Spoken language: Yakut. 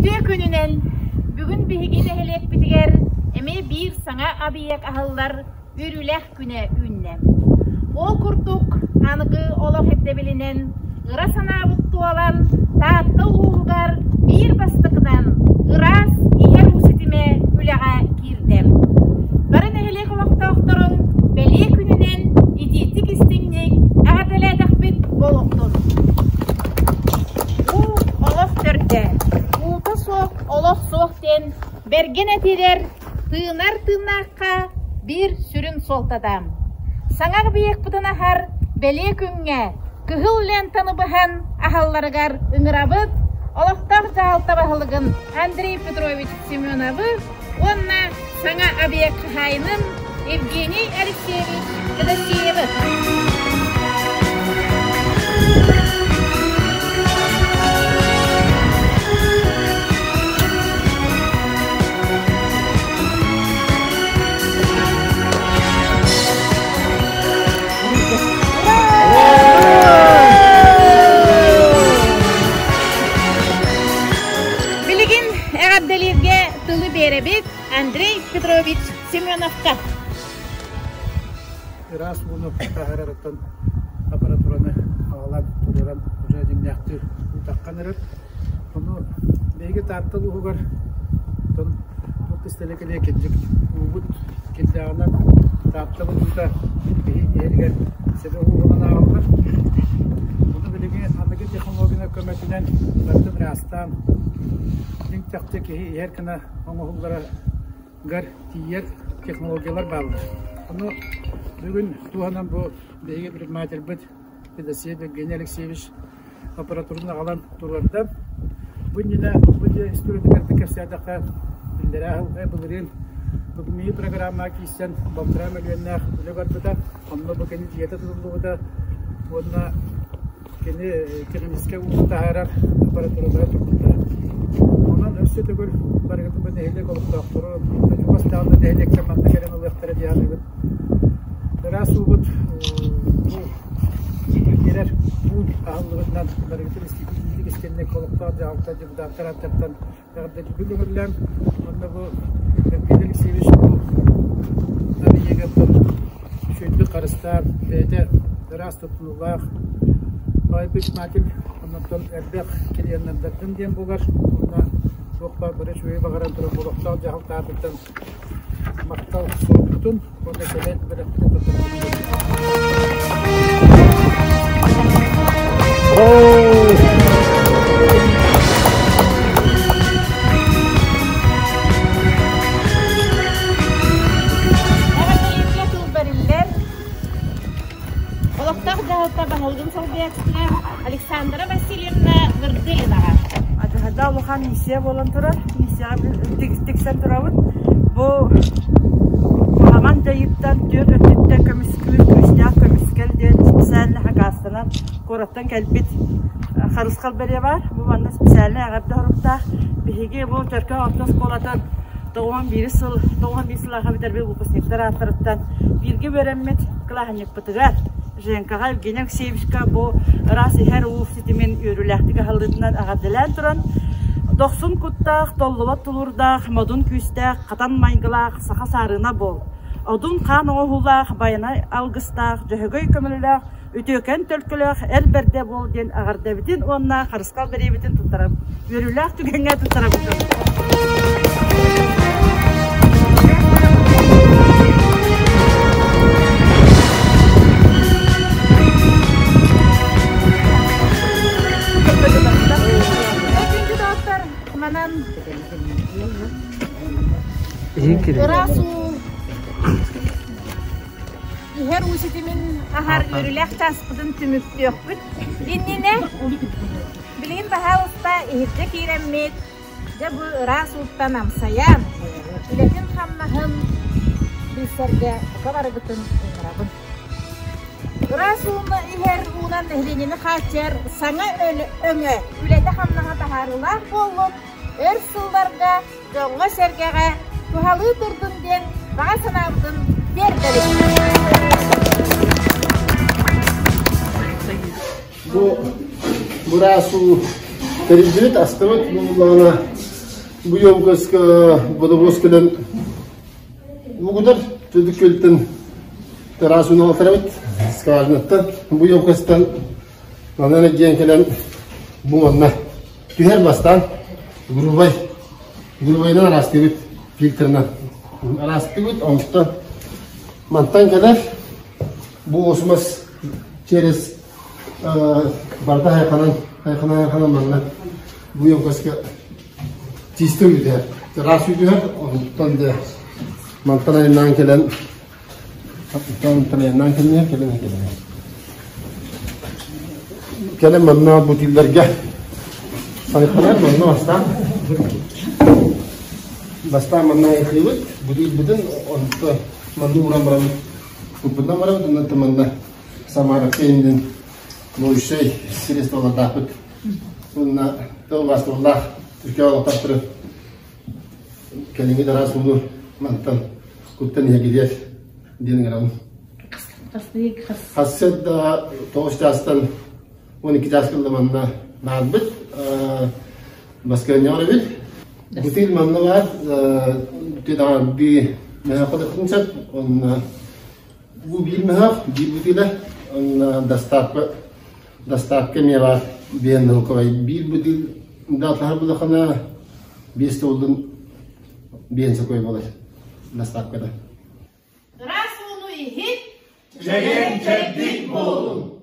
Үтүө күнүнэн! Бүгүн биһиги нэһилиэкпитигэр эмиэ биир саҥа объект аһыллар үөрүүлээх күнэ үүннэ. Ол курдук, аныгы олох ирдэбилинэн ыра санаабыт туолан, Таатта улууһугар биир бастакынан ыраас иһэр уу ситимэ үлэҕэ киирдэ. Бары нэһилиэк олохтоохторун бэлиэ күнүнэн итиитик-истиҥник эҕэрдэлээтэхпит буолуохтун! Уу олох төрдө, уута суох олох суох диэн бэргэн этиилэр тыынар тыыннаахха биир сүрүн суолтата. Саҥа объекпытын аһар бэлиэ күҥҥэ кыһыл лентаны быһан аһалларыгар ыҥырабыт олохтоох дьаһалта баһылыгын Андрей Петрович Семеновы уонна саҥа объект хаһаайынын Евгений Алексеевич Федосеевы. Билигин эҕэрдэлииргэ тылы биэрэбит Андрей Петрович Семеновка. Ыраас ууну таһаарарыттан аппаратураны аҕалан туруоран уже дьиҥнээхтик утаххан эрэр. Ону биһиги Таатта улууһугар оттон туох кистэлэ кэлиэ кирдик уубут кирдээҕинэн Тааттабыт уута киһи иһэригэр сөбө ууһунан ааҕыллар. Ону билигин аныгы технология көмөтүнэн барытын ыраастаан дьиҥ чахчы киһи иһэр гына оҥоһулларыгар тиийэр технологиялар бааллар. Ону бүгүн туһанан бу биһиги предпринимательбыт Федосеев Евгений Алексеевич аппаратураны аҕалан туруорда. Бу иннинэ бу дьиэ историятыгар кэпсээтэххэ, биллэрээ былырыын БГМИ программаҕа киирсэн балтараа мөлүйүөннээх үлэ барбыта. Онно бу кини дьиэтэ тутуллубута уонна кини техническэй ууну таһаарар аппаратуралара турбуттара. Онон өссө төгүл барыгытын бу нэһилиэк олохтоохторун, чугас даҕаны нэһилиэктэр манна кэлэн ылыахтара дии саныыбын. Ыраас уубут бу киирэр пуун аһыллыбытынан барыгытын истиҥник истиҥник олохтоох дьаһалта депутаттар ааттарыттан эҕэрдэлиибин көҥүллээн уонна бу Евгений Алексеевич бу объегыттан үчүгэйдик харыстаан бэйэтэ ыраас туттунуулаах предприниматель оннуттан элбэх клиеннэрдэрдин диэн буолар уонна туох баар бары үчүгэйи баҕаран туран олохтоох дьаһалта аатыттан махтал сурукпутун уонна сэмэй бэлэхпитин Эҕэрдэлииргэ тыл бэриллэр. Олохтоох дьаһалта баһылыгын солбуйааччытыгар Александра Васильевна Вырдылинаҕа. Адьаһада улахан миссия буолан турар. Миссияҕа тиксэн турабыт. Бу куһаҕан дьайыыттан түөрт өттүттэн көмүскүүр күүстээх көмүскэл диэн специально хакаастанан куораттан кэлбит харысхал бэлиэ баар. Бу манна специальнай эҕэрдэ соруктаах. Биһиги бу Чөркөөх орто оскуолатын 91 сыл 91 сыллаахха бүтэрбит выпускниктар ааттарыттан бииргэ үөрэммит кылааһынньыкпытыгар Женкаҕа Евгений Алексеевичка бу ыраас иһэр уу ситимин үөрүүлээхтик аһыллыытынан эҕэрдэлээн туран, дохсун куттаах, толлубат тулуурдаах, модун күүстээх, хатан майгылаах саха саарына буол. Одун хаан оҥоһуулаах, байанай алгыстаах, дьөһөгөй көмөлөлөөх, үтүөкэн төлкөлөөх эр бэрдэ буол диэн эҕэрдэбитин уонна харысхал бэлиэбитин туттарабыт. Үөрүүлээх түгэҥҥэ туттарабыт. Күндү манан ыраас уу иһэр уу ситимин аһар үөрүүлээх чааспытын түмүктүөхпүт иннинэ Билигин баһаалыста иһирдьэ киирэммит, дьэ бу ыраас ууттан амсайан, үлэтин-хамнаһын билсэргэ бука барыгытын ыҥырабын. Ыраас ууну иһэр уунан нэһилиэнньэни хааччыйар саҥа өҥө үлэтэ-хамнаһа таһаарыылаах буоллун, өр сылларга дьоҥҥо-сэргэҕэ туһалыы турдун диэн баҕа санаабытын тиэрдэбит. Бу быраас уу тэриллибит, астыбыт буоллаҕына. Бу емкоска водовоз кэлэн угудар Түдүк күөлтэн ыраас ууну алтарабыт скважинаттан. Бу емкостан манан эргийэн кэлэн бу манна түһэр бастаан грубай грубайынан араастыыбыт фильтрынан араастыыбыт онтон мантан кэлэр бу осмос через барыта хайханан хайханан хайханан манна бу емкостка чисто үтүһэр ыраас үтүһэр онтон да мантан айаннаан кэлэн онтон айаннаан кэлэн кэлэн кэлэн кэлэн манна бутиллэргэ сайханар манна бастаан бастаан манна айхыыбыт бутилбытын онто манна ууран барабыт куппутунан барабыт онтон манна Самара кэннин моющай средстволардаахпыт уонна тылбаастабыллаах түркэ олохтоохтору кэлиҥҥи тараас ууну мантан куттан иһэ кириэр диэн ыҥырабын. Хассыарда тоҕус чаастан 12 чаас кылла манна баарбыт. Баскыанньаҕар эбит. Бутыль манна баар. Тидаҕардыы мөһөөххө да сөп. Онно Бу биир мөһөөх, биир бутыла, онно доставка, доставка эмиэ баар биэн нолковай. Биир бутыл даатаһар булахана биэс толдун биэн сокой болар доставкада. Ыраас ууну иһит, Чэгиэн-чэбдик буолун!